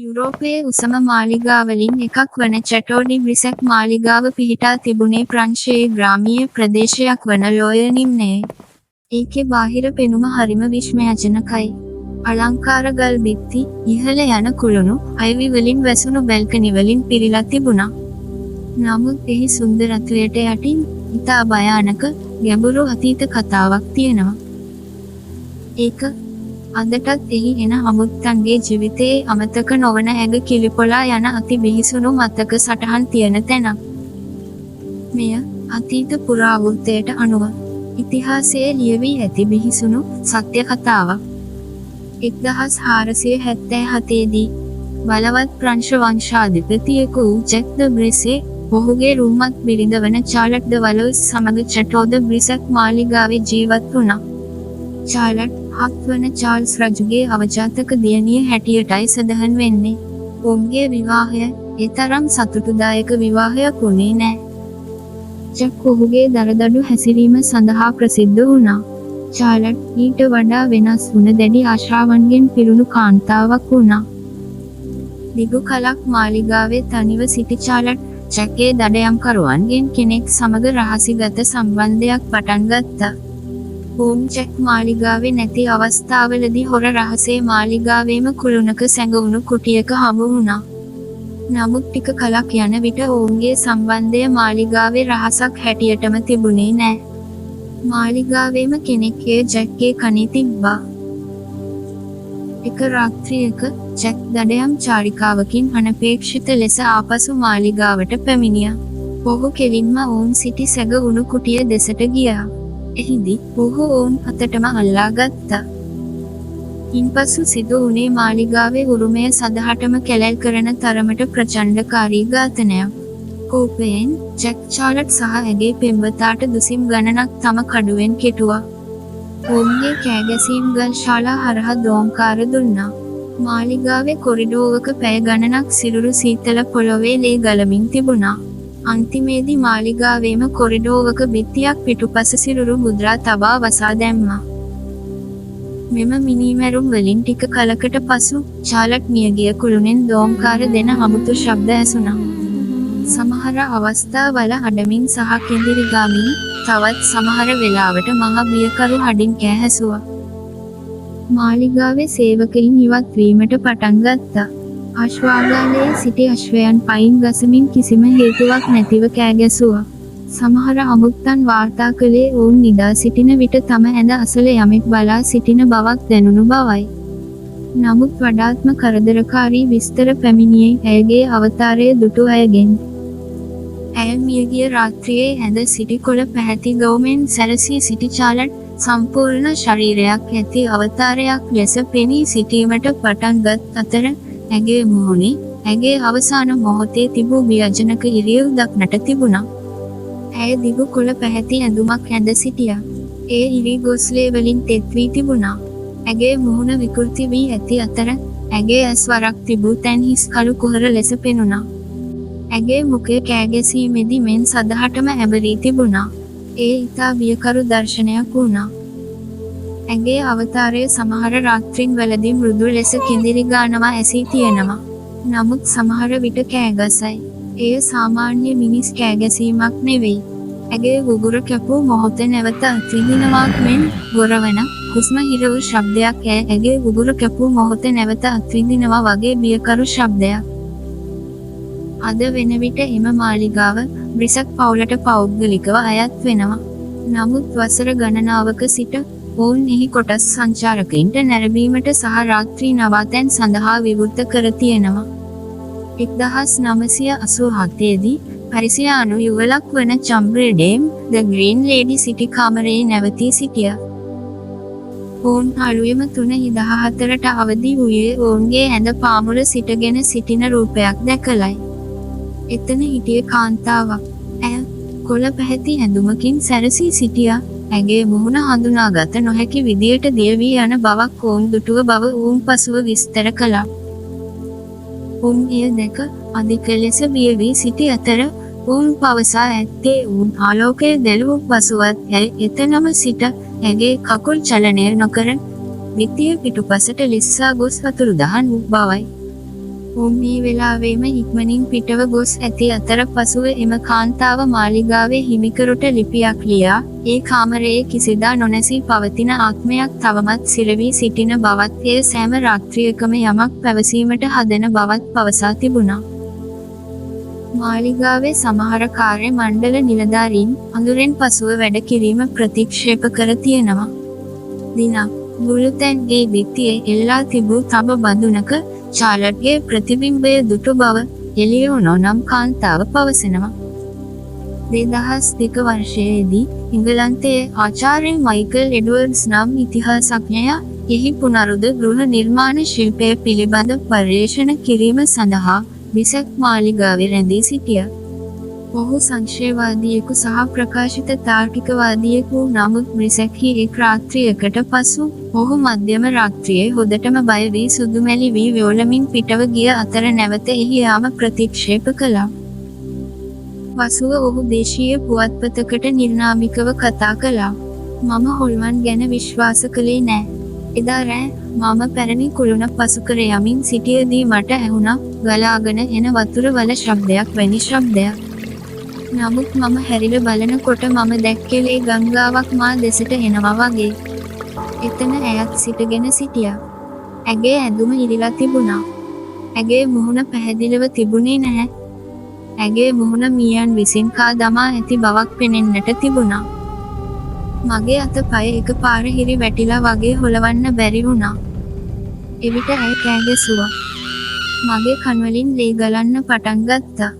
යුරෝපයේ උසම මාලිගාවලින් එකක් වන චැටෝ ඩි බ්‍රිසැක් මාලිගාව පිහිටා තිබුණේ ප්‍රංශයේ ග්‍රාමීය ප්‍රදේශයක් වන ලෝයර් නිම්නයේ. ඒකෙ බාහිර පෙනුම හරිම විශ්මයජනකයි. අලංකාර ගල් බිත්ති, ඉහළ යන කුළුණු, අයිවි වලින් වැසුණු බැල්කනි වලින් පිරිලා තිබුණා. නමුත් එහි සුන්දරත්වයට යටින් ඉතා භයානක, ගැඹුරු අතීත කතාවක් තියෙනවා. ඒක අදටත් එහි එන අමුත්තන්ගේ ජිවිතයේ අමතක නොවන ඇඟ කිලිපොළා යන අති බිහිසුණු මතක සටහන් තියෙන තැනක්. මෙය අතීත පුරාවෘත්තයට අනුව ඉතිහාසයේ ලියවී ඇති බිහිසුණු සත්‍ය කතාවක්. 1477 දී බලවත් ප්‍රංශ වංශාධිපතියෙකු වූ ජැක් ද බ්‍රෙසේ ඔහුගේ රුවමත් බිරිඳ වන චාලට් ද වලොයිස් සමග චැටෝ ද බ්‍රිසැක් මාලිගාවේ ජීවත් වුණා. චාලට් හත්වන චාල්ස් රජුගේ අවජාතක දියණිය හැටියටයි සඳහන් වෙන්නේ. ඔවුන්ගේ විවාහය ඒ තරම් සතුටුදායක විවාහයක් වුණේ නෑ. ජැක් ඔහුගේ දරදඬු හැසිරීම සඳහා ප්‍රසිද්ධ වුණා. චාලට් ඊට වඩා වෙනස් වුණ දැඩි ආශාවන්ගෙන් පිරුණු කාන්තාවක් වුණා. දිගු කලක් මාලිගාවේ තනිව සිටි චාලට් ජැක්ගේ දඩයම්කරුවන්ගෙන් කෙනෙක් සමග රහසිගත සම්බන්ධයක් පටන් ගත්තා. ඔවුන් ජැක් මාලිගාවේ නැති අවස්ථාවලදී හොර රහසේ මාලිගාවේම කුළුණක සැඟවුණු කුටියක හමු වුණා. නමුත් ටික කලක් යන විට ඔවුන්ගේ සම්බන්ධය මාලිගාවේ රහසක් හැටියටම තිබුණේ නෑ. මාලිගාවේම කෙනෙක් එය ජැක්ගේ කනේ තිබ්බා. එක රාත්‍රියක ජැක් දඩයම් චාරිකාවකින් අනපේක්ෂිත ලෙස ආපසු මාලිගාවට පැමිණියා. ඔහු කෙලින්ම ඔවුන් සිටි සැඟවුණු කුටිය දෙසට ගියා. එහිදී ඔහු ඔවුන් අතටම අල්ලා ගත්තා. ඉන්පසු සිදු වුණේ මාලිගාවේ උරුමය සදහටම කැලැල් කරන තරමට ප්‍රචණ්ඩකාරී ඝාතනයක්. කෝපයෙන් ජැක් චාලට් සහ ඇගේ පෙම්වතාට දුසිම් ගණනක් තම කඩුවෙන් කෙටුවා. ඔවුන්ගේ කෑගැසීම් ගල් ශාලා හරහා දෝංකාර දුන්නා. මාලිගාවේ කොරිඩෝවක පැය ගණනක් සිරුරු සීතල පොළොවේ ලේ ගලමින් තිබුණා. අන්තිමේදී මාලිගාවේම කොරිඩෝවක බිත්තියක් පිටුපස සිරුරු මුද්‍රා තබා වසා දැම්මා. මෙම මිනීමැරුම් වලින් ටික කලකට පසු චාලට් මියගිය කුළුණෙන් දෝංකාර දෙන අමුතු ශබ්ද ඇසුණා. සමහර අවස්ථාවල අඬමින් සහ කෙඳිරි ගාමින්, තවත් සමහර වෙලාවට මහ බියකරු හඬින් කෑ හැසුවා. මාලිගාවේ සේවකයින් ඉවත් වීමට පටන් ගත්තා. අශ්වාගාලයේ සිටි අශ්වයන් පයින් ගසමින් කිසිම හේතුවක් නැතිව කෑ ගැසුවා. සමහර අමුත්තන් වාර්තා කළේ ඔවුන් නිදා සිටින විට තම ඇඳ අසල යමෙක් බලා සිටින බවක් දැනුණු බවයි. නමුත් වඩාත්ම කරදරකාරී විස්තර පැමිණියේ ඇයගේ අවතාරය දුටු අයගෙන්. ඇය මියගිය රාත්‍රියේ ඇඳ සිටි කොළ පැහැති ගවුමෙන් සැරසී සිටි චාලට් සම්පූර්ණ ශරීරයක් ඇති අවතාරයක් ලෙස පෙනී සිටීමට පටන් ගත් අතර ඇගේ මුහුණේ ඇගේ අවසාන මොහොතේ තිබූ බියජනක ඉරියව් දක්නට තිබුණා. ඇය දිගු කොළ පැහැති ඇඳුමක් ඇඳ සිටියා. එය ඉරි ගොස්ලේ වලින් තෙත් වී තිබුණා. ඇගේ මුහුණ විකෘති වී ඇති අතර ඇගේ ඇස් වරක් තිබූ තැන් හිස් කළු කුහර ලෙස පෙනුණා. ඇගේ මුඛය කෑගැසීමේදී මෙන් සදහටම ඇඹරී තිබුණා. ඒ ඉතා බියකරු දර්ශනයක් වුණා. ඇගේ අවතාරය සමහර රාත්‍රීන් වලදී මෘදු ලෙස කෙඳිරි ගානවා ඇසී තියෙනවා. නමුත් සමහර විට කෑගසයි. එය සාමාන්‍ය මිනිස් කෑගැසීමක් නෙවෙයි. ඇගේ උගුර කැපූ මොහොත නැවත අත්විඳිනවාක් මෙන් ගොරවන හුස්ම හිර වූ ශබ්දයක් ඇය ඇගේ උගුර කැපූ මොහොත නැවත අත්විඳිනවා වගේ බියකරු ශබ්දයක්. අද වෙන විට එම මාලිගාව බ්‍රිසක් පවුලට පෞද්ගලිකව අයත් වෙනවා. නමුත් වසර ගණනාවක සිට ඔවුන් එහි කොටස් සංචාරකයින්ට නැරඹීමට සහ රාත්‍රී නවාතැන් සඳහා විවෘත කර තියෙනවා. 1987 දී පැරිසියානු යුවලක් වන චම්බ්‍රේ ඩේම් ද ග්‍රීන් ලේඩි සිටි කාමරයේ නැවතී සිටියා. ඔවුන් අලුයම 3:14ට අවදි වූයේ ඔවුන්ගේ ඇඳ පාමුල සිටගෙන සිටින රූපයක් දැකලයි. එතන හිටිය කාන්තාවක්. ඇය කොළ පැහැති ඇඳුමකින් සැරසී සිටියා. ඇගේ මුහුණ හඳුනාගත නොහැකි විදියට දිය වී යන බවක් ඔවුන් දුටුව බව ඔවුන් පසුව විස්තර කළා. ඔවුන් එය දැක අධික ලෙස බිය වී සිටි අතර ඔවුන් පවසා ඇත්තේ ඔවුන් ආලෝකය දැලූ පසුවත් ඇය එතනම සිට ඇගේ කකුල් චලනය නොකර බිත්තිය පිටුපසට ලිස්සා ගොස් අතුරුදහන් වූ බවයි. ඔවුන් මේ වෙලාවේම ඉක්මනින් පිටව ගොස් ඇති අතර පසුව එම කාන්තාව මාලිගාවේ හිමිකරුට ලිපියක් ලියා, ඒ කාමරයේ කිසිදා නොනැසී පවතින ආත්මයක් තවමත් සිරවී සිටින බවත් එය සෑම රාත්‍රියකම යමක් පැවසීමට හදන බවත් පවසා තිබුණා. මාලිගාවේ සමහර කාර්ය මණ්ඩල නිලධාරීන් අඳුරෙන් පසුව වැඩ කිරීම ප්‍රතික්ෂේප කර තියෙනවා. දිනක් බුලුතැන් ගේ බිත්තියේ එල්ලා තිබූ තබ බඳුනක චාලට්ගේ ප්‍රතිබිම්බය දුටු බව එලියෝනෝ නම් කාන්තාව පවසනවා. 2002 වර්ෂයේදී එංගලන්තයේ ආචාර්ය මයිකල් එඩ්වර්ඩ්ස් නම් ඉතිහාසඥයා එහි පුනරුද ගෘහ නිර්මාණ ශිල්පය පිළිබඳ පර්යේෂණ කිරීම සඳහා බ්‍රිසැක් මාලිගාවේ රැඳී සිටියා. ඔහු සංශයවාදියෙකු සහ ප්‍රකාශිත තාර්කිකවාදියෙකු වූ නමුත් බ්‍රිසැක්හි එක් රාත්‍රියකට පසු ඔහු මධ්‍යම රාත්‍රියේ හොදටම බය වී සුදුමැලි වී ව්‍යෝලමින් පිටව ගිය අතර නැවත එහි යාම ප්‍රතික්ෂේප කළා. පසුව ඔහු දේශීය පුවත්පතකට නිර්නාමිකව කතා කළා. මම හොල්මන් ගැන විශ්වාස කළේ නෑ. එදා රෑ මම පැරණි කුළුණ පසුකර යමින් සිටියදී මට ඇහුණා ගලාගෙන එන වතුර වල ශබ්දයක් වැනි ශබ්දයක්. නමුත් මම හැරිලා බලනකොට මම දැක්කේ ලේ ගංගාවක් මා දෙසට එනවා වගේ. එතන ඇයත් සිටගෙන සිටියා. ඇගේ ඇඳුම ඉරිලා තිබුණා. ඇගේ මුහුණ පැහැදිලිව තිබුණේ නැහැ. ඇගේ මුහුණ මීයන් විසින් කා දමා ඇති බවක් පෙනෙන්නට තිබුණා. මගේ අත පය එක පාර හිරි වැටිලා වගේ හොලවන්න බැරි වුණා. එවිට ඇය කෑ ගැසුවා. මගේ කන්වලින් ලේ ගලන්න පටන් ගත්තා.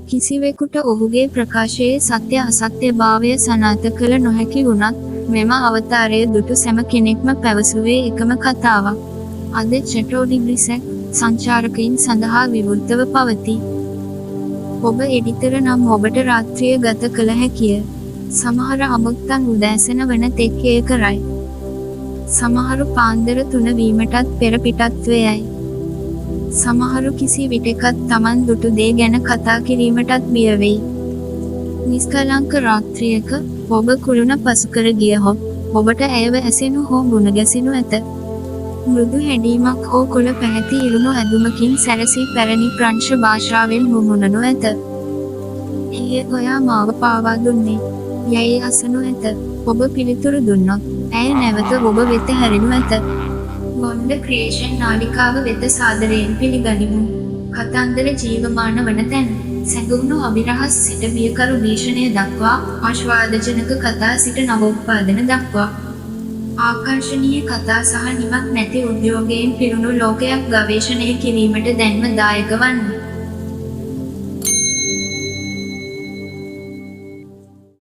කිසිවෙකුට ඔහුගේ ප්‍රකාශයේ සත්‍ය අසත්‍යභාවය සනාථ කළ නොහැකි වුණත්, මෙම අවතාරය දුටු සැම කෙනෙක්ම පැවසුවේ එකම කතාවක්. අද චැටෝ ඩි බ්‍රිසැක් සංචාරකයින් සඳහා විවෘතව පවතී. ඔබ එඩිතර නම් ඔබට රාත්‍රිය ගත කළ හැකිය. සමහර අමුත්තන් උදෑසන වන තෙක් එය කරයි. සමහරු පාන්දර 3 වීමටත් පෙර පිටත්ව යයි. සමහරු කිසි විටෙකත් තමන් දුටු දේ ගැන කතා කිරීමටත් බිය වෙයි. නිස්කලංක රාත්‍රියක ඔබ කුළුණ පසුකර ගියහොත් ඔබට ඇයව ඇසෙනු හෝ මුණ ගැසෙනු ඇත. මෘදු හැඩීමක් හෝ කොළ පැහැති ඉරුණු ඇඳුමකින් සැරසී පැරණි ප්‍රංශ භාෂාවෙන් මුමුණනු ඇත. ඇයි ඔයා මාව පාවා දුන්නේ? යැයි අසනු ඇත. ඔබ පිළිතුරු දුන්නොත් ඇය නැවත ඔබ වෙත හැරෙනු ඇත. වොන්ඩ ක්‍රියේෂන් නාලිකාව වෙත සාදරයෙන් පිළිගනිමු. කතන්දර ජීවමාන වන තැන. සැඟවුණු අභිරහස් සිට බියකරු භීෂණය දක්වා, ආශ්වාදජනක කතා සිට නවෝත්පාදන දක්වා. ආකර්ෂණීය කතා සහ නිමක් නැති උද්‍යෝගයෙන් පිරුණු ලෝකයක් ගවේෂණය කිරීමට දැන්ම දායක වන්න.